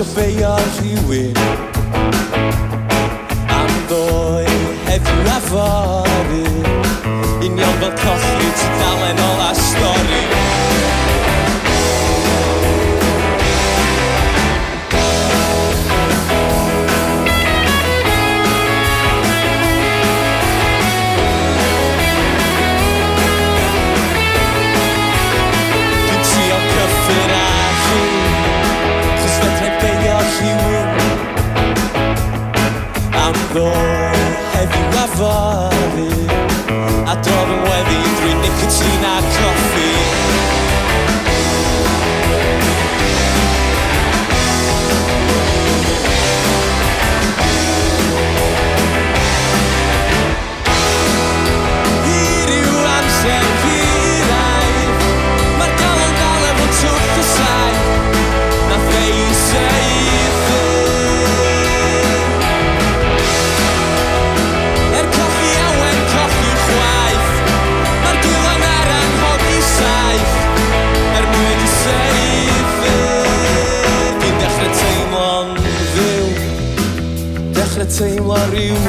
isio beio rhywun am ddoe, heddiw a fory, union fel colli tudalen ola stori. Dwi'n trio cyffur a chi, chos fedrai beio rhywun am ddoe, heddiw a fory, a dod yn weddi drwy nicotine a coffi. Hir yw amser hiraeth, mae'r galon dal efo twll o saeth, nath ei saethu. Er colli awen, colli chwaith, mae'r gwylan ar anghodi saeth, er mwyn i saethu. Dwi'n dechrau teimlo'n fyw, dechrau teimlo rhyw